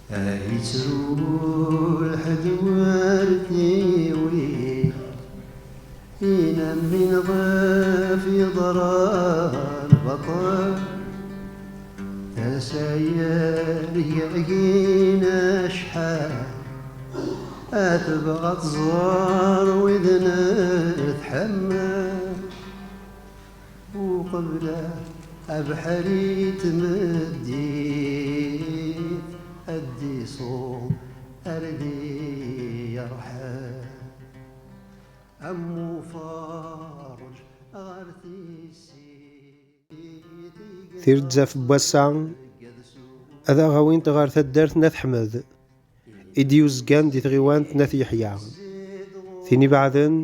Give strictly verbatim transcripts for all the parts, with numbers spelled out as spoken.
Ay yettru lḥed wer t-iwit, inamen ɣef yeḍra lbaṭel. Tasa-ya lgagin acḥal, a tebɣa tẓer widen tḥemmel. Uqbel abeḥri n tmeddit, ad d-iṣuḍ ar d yerḥel. Am uferrej ɣer tissit. Tirezzaf n wass-a ad aɣ-awint ɣer taddart n At Ḥmed, i d-yuzgan di tɣiwant n At Yeḥya. Tin ibeɛden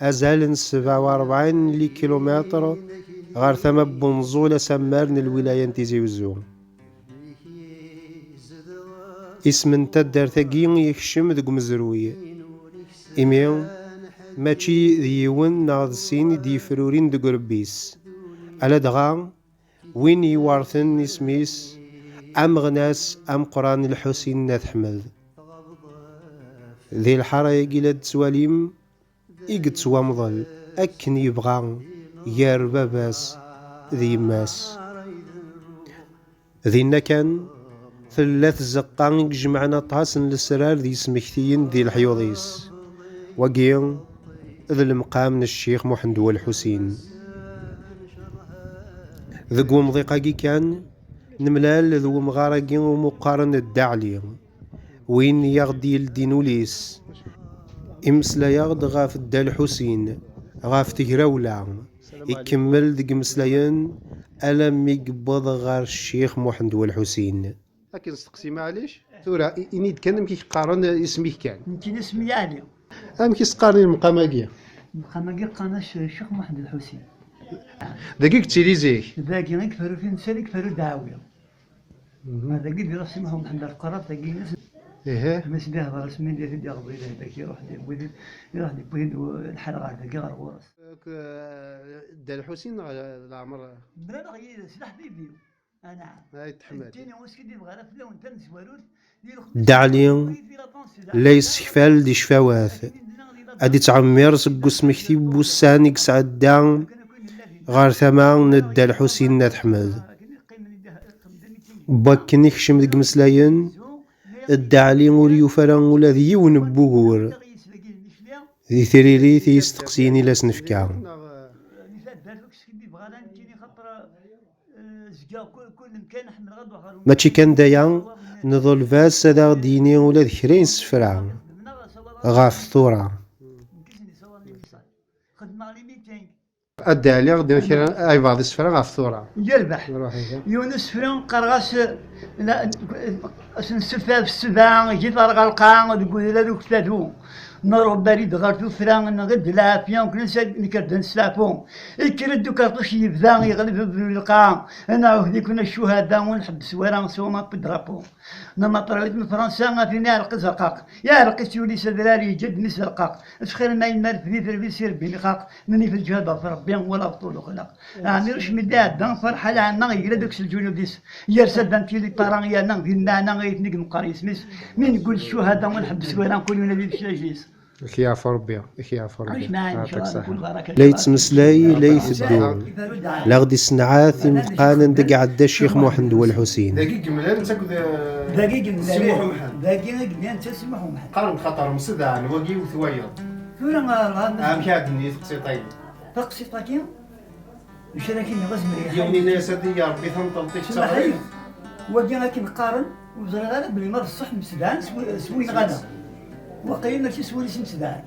azal n sebɛa u rebɛin likilumitr ɣer tama n wenẓul asammar n lwilaya n Tizi Uzzu. Isem n taddart-agi yekcem deg umezruy, imi mačči d yiwen neɣ d sin i d-yefrurin deg urebbi-s, aladɣa win iwerten isem-is, ameɣnas ameqqran Lḥusin n At Ḥmed. Di lḥara-agi la d-tettwalim i yettwamḍel akken yebɣa gar baba-s d yemma-s. Dinna kan tella tzeqqa i ijemɛen aṭas n lesrar d yismektiyen di leḥyuḍ-is. Wagi d lemqam n Ccix Muḥend Welḥusin. Deg wemḍiq-agi kan, nemlal d wemɣar-agi umi qqaren Dda Ɛli, win i aɣ-d-yeldin ul-is. Imeslay-aɣ-d ɣef Dda Lḥusin, ɣef tegrawla, ikemmel deg imeslayen alammi yewweḍ ɣer Ccix Muḥend Welḥusin. Ad k-nesteqsi, maɛlic, tura i-, ini-d kan amek i k-qqaren isem-ik kan. Nekkini isem-i Ɛli. Amek i s-qqaren i lemqam-agi? Lemqam-agi qqaren-as Ccix Muḥend Lḥusin. Dagi i yettili zik? Dagi i yefru tinsa, i yefru ddaɛwi. Mhm. Dagi di ras Muḥend Lqerrat, dagi i s-, Ihe. Mi s-d-ihder asmi i t-id-iɣḍi lehdak, iruḥ-d yewwi-t, iruḥ-d yewwi-t lḥal ɣer dagi, ɣer ɣur-s. Ak-, eh, Dda Lḥusin neɣ leɛmer? Mlaleɣ yid-s, d aḥbib-iw. Anɛam. Ay teḥmadi. Nekkini ur skiddibeɣ ara fell-awen tamezwarut. Dda Ɛli la yessekfal di ccfawat. Ad ittɛemmir seg usmekti n wussan i yesɛedda ɣer tama n Dda Lḥusin n At Ḥmed. Wakken ikcem deg imeslayen, Dda Ɛli ur yufi ara ula d yiwen n wugur. Di tririt i yisteqsiyen i la s-nefka. Mačči kan d aya, nḍleb-as ad aɣ-d-yini ula d kra n yisefra ɣef tura. A Dda Ɛli, ɣ-d kra, ay, bɛḍ isefra ɣef tura. Yerbeḥ. Ruḥ ihi. Yiwen usefra qqareɣ-as, la, asenselfa f ssebɛa, gi terɣalqa, deg udrar uktadu. Nrubbari-d ɣer tuffra, nɣid lɛafya, ur k-nsa nekker d aneslafu. Ikker-d ukerṭuc yebda, yeɣleb ubru lqa. Ad nɛuhd ikun a ccuhada, ur nḥebbes wara, swama n drapeau. Namaṭrayut n Fransa, a tin iɛreq izerqaq. Iɛreq-itt yuli s adrar, yeǧǧa-d mmi-s d rqaq. Ttxir ma yemma rfed-it, rfed-it si Rebbi nixaq. Nni f lǧehd ɣef Rebbi, wala beṭṭul uxlaq. Ɛni ur cmid iɛedda, ferḥa lɛanna, yegla deg-s lǧunud-is. Yers-d am tili para, yerna di lmeɛna, ay ten-id-meqqar yisem-is. Mi neggul ccuhada, ur nḥebbes wara, kul yunadi d ccajis. Ak yeɛfu Rebbi, ak yeɛfu Rebbi. Ɛic maɛin, inchallah, mkul baraka. La yettmeslay, la iteddu. La ɣ-d-issenɛat imeqqanen deg iɛedda Ccix Muḥend Welḥusin. Dagi i yemlal netta akked, eh, Dagi i yemlal. Si Muḥ Umḥend. Dagi i yemlal netta Si Muḥ Umḥend. Qqaren-d xaṭer msedɛen, wagi iwet wayeḍ. Tura, ah, ah, amek ara d-nini teqsiṭ-agi? Taqsiṭ-agi? Acu ara k-iniɣ, azmer iḥay. Yiwen yenna-yas ad iyi-Rebbi tameṭṭelt-ik d taɣrit. Wagi akken qqaren, ur ẓriɣ ara belli ma d ṣṣeḥ msedɛen s wi-, s win ɣada. Waqila mačči s wul-is msedɛen.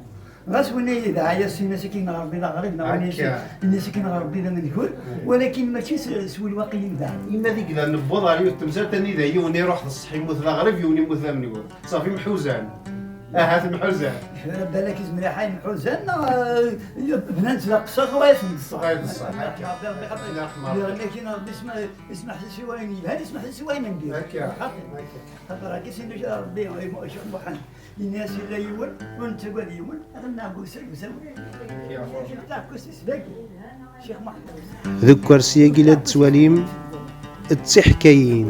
Ɣas win ay yedɛa-yas, yenna-as akken Rebbi d aɣrib, neɣ win ay-, akka, yenna-as akken Rebbi d amengur, walakin mačči s, s wul waqil i yedɛa. Ima d igdan newweḍ ɣer yiwet temsalt anida yiwen iruḥ d ṣṣeḥ, yemmut d aɣrib, yiwen yemmut d amengur. Ṣafi mḥuzan. Ahat mḥuzan. Balak izmer iḥay mḥuzan, neɣ, eh, bnan-tt d aqeṣṣer, wa yasen d ṣṣeḥ. Wa yasen d ṣṣeḥ, akka. Rebbi, Rebbi, Rebbi. Allah yerḥem Rebbi. Yerna kien Rebbi isma-, ismeḥ-as i wayen yelhan, ismeḥ-as i wayen n diri. Akka, akka. Xaṭer akka, sin Rebbi, Ccix Muḥend, yenna-as yella yiwen, ur nettagad yiwen, ad nɛeggu seg usawen. Akka. Taɛekkazt-is dagi, Ccix Muḥend. Deg ukersi-agi la d-tettwalim d tiḥkayin.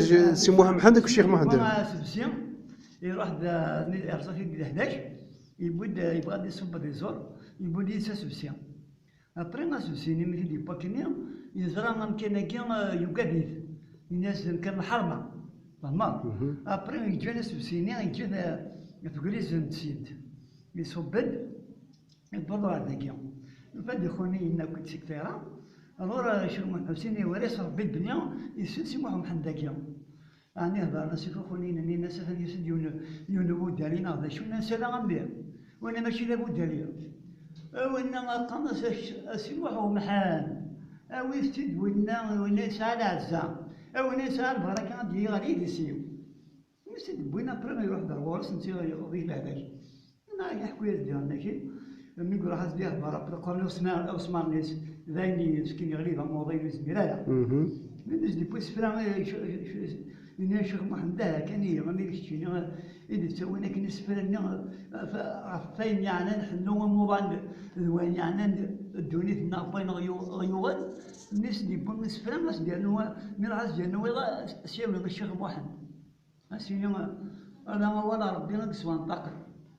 Si Muḥ Mḥend akked Ccix Muḥend. Yewwa asebsi, iruḥ-d, yerẓa-t-id di lehlak, yewwi-d, yebɣa ad iṣubb ad iẓur, yewwi-d yid-s asebsi. Après, asebsi-nni mi t-id-yewwi akkenni, yeẓra amkan-agi, eh, yugad-it. Yenna-as d amkan n lḥerma. Fehmeḍ? Après, yeǧǧa asebsi-nni, yeǧǧa-t, eh, deg ugriz n tsint. Iṣubb-d, yewweḍ ɣer dagi. Yufa-d ixuniyen akk-id seg tira. Alors, eh, Ccix Muḥend Ḥusin iwala-s Rebbi belli yessen Si Muḥ Mḥend-agi. Ɛni heddren-as i ixuniyen-nni, nnan-as atan yusa-d yiwen, yiwen n ubudali neɣ d acu, nnan-as ala a mmi, winna mačči d abudali. A winna qqaren-as a Si Muḥ Umḥend, awit-t-id winna, winna yesɛa lɛezza, a winna yesɛa lbaraka ad d-yili ɣer yidis-iw. Mi s-id-wwin après iruḥ-d ar ɣur-s, netta yeqḍi lehlak. Nna iḥku-yas-d diɣen akkin, mi iruḥ ad s-d-ihder, après qqaren i Usman, i Usman-is, d ayen yeskin yeɣli d amuḍin ur yezmir ara. Mi s-d-yewwi isefra, eh, yenna Ccix Muḥend, aha kan ihi, ami d keččini, eh, i d-yettawin akken isefra-nni, eh, ɣef, ɣef wayen yeɛnan ḥellu amuḍan, d wayen yeɛnan ddunit-nneɣ, wayen ɣ-yu-, ɣ-yuɣen, mi s-d-yewwi isefra, ad s-d-yernu, mi dɣa ad s-d-yernu iḍ, ad s-yawi i Ccix Muḥend. Asini, ala awal n Ṛebbi i yeswanṭaqen.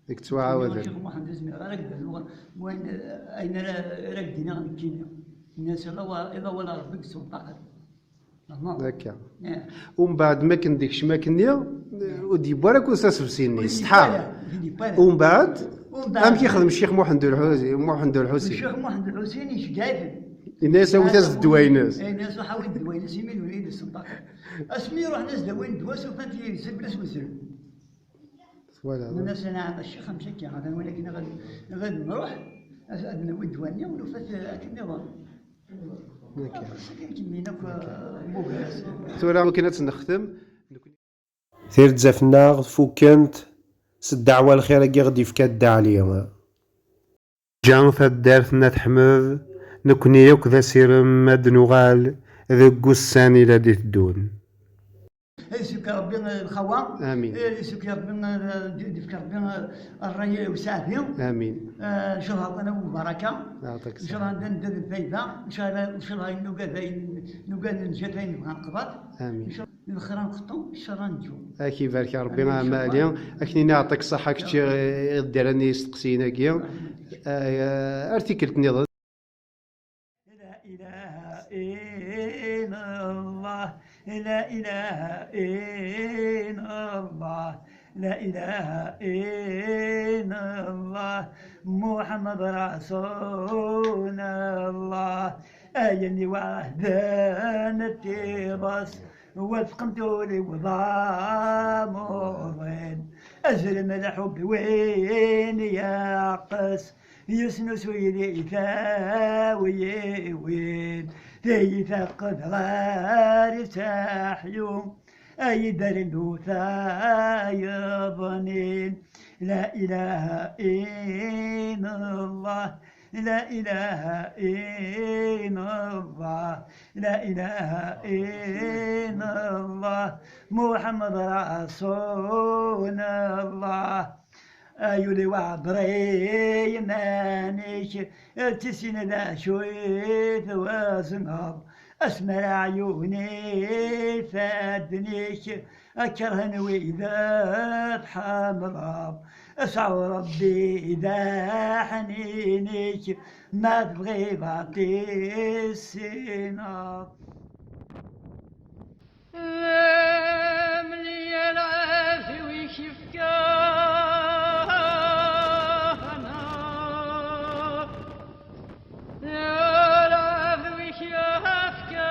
I yettwaɛawaden. Ccix Muḥend ur zmireɣ ara ad k-d-rnuɣ wayen, ayen ara, ara k-d-iniɣ nekkini. Nnan-as ala wa-, ala awal n Ṛebbi i yeswanṭaqen. Fehmeḍ? Akka. Eh. Umbeɛd mi akken d-ikcem akkenni, ur d-yewwi ara akk s asebsi-nni, yessetḥa. Ur d-yewwi ara, ur d-yewwi ara. Umbeɛd, umbeɛd, amek yexdem Ccix Muḥend Ulḥusi-, Muḥend Ulḥusin? Ccix Muḥend Ulḥusin iceggeɛ-iten. Yenna-yas awit-as-d ddwa-ines. Yenna-yas ruḥ awi-d ddwa-ines, imi d win i d-yessenṭaqen. Asmi ruḥen ad s-d-awin ddwa-s, ufan-t yezzi fell-as wezrem. Twalaḍ? Nnan-as anɛam a ccix, amek akka, atan win akken ad, ad nruḥ, ad, ad nawi ddwa-nni, nufa-t akken nniḍen. Akka. Aṭas akken kemmlin akk, uh, imuhal-as. Tura akken ad tt-nextem, nekni. Tirza-nneɣ fukkent s ddeɛwa lxir-agi i ɣ-d-yefka Dda Ɛli. Ǧǧa taddart n At Ḥmed, nekni akk d asirem ad d-nuɣal deg ussan i la d-iteddun. Ad yessefk Rebbi, eh, lxawa. Amin. Eh, ad yessefk Rebbi, eh, d-, d-yefk Rebbi, eh, ṛṛay useɛdi. Amin. Eh, ncallah ṛebbi ad nawi lbaraka. Yeɛṭik ṣṣeḥḥa. Ncallah ad nedda d lfayda. Ncallah, ncallah nugad ayen, nugad nǧat ayen nebɣa neqḍa-t. Amin. Ncallah, lxir ad nqeṭṭu, ccer ad neǧǧu. Ad k-ibarek Ṛebbi a Ɛmali. Amin, ncallah. Ad k-nini yeɛṭik ṣṣeḥḥa kečč, eh, i ɣ-d-yerran i yisteqsiyen-agi. Amin. Eh, ar tikkelt nniḍen. لا إله إلا الله، لا إله إلا الله، لا إله إلا الله، محمد رسول الله. Ayen iwɛden tiḍes, wafqent ul-iw d amuḍin. Azrem lḥub win yeqqes, Yesnusuy di tawiwin, tiyita qqed ɣer iseḥyu, ay idaren d utayeḍnin. La ilaha illallah, la ilaha illallah, la ilaha illallah, Muḥemmed Rasulullah. Ay ul-iw ɛebber iman-ik, tisin d acu i twezneḍ, asmi ara ɛyun ifadden-ik, ad kerhen wid tḥemmleḍ. Sɛu Ṛebbi d aḥnin-ik, ma tebɣiḍ ad tissineḍ. Mlya lɛafi wi k-yefkan, lɛafi wi k-yefkan,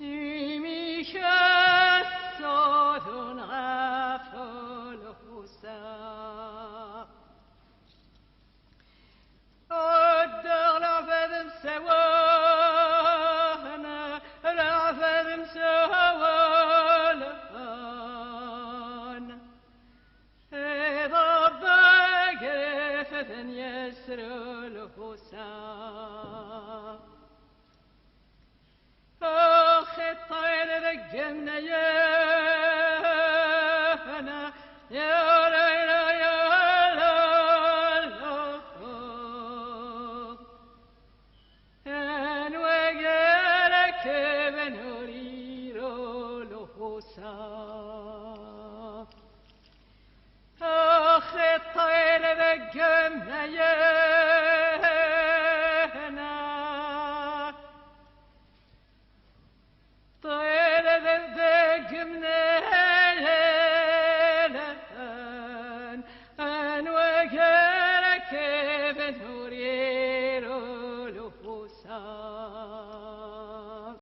imi k-ttudun ɣef lxusa. Uddeɣ leɛfad msawan, leɛfad msawan. Iḍebba grifet n yesru lfusa. Axi ṭṭir deg imnayen.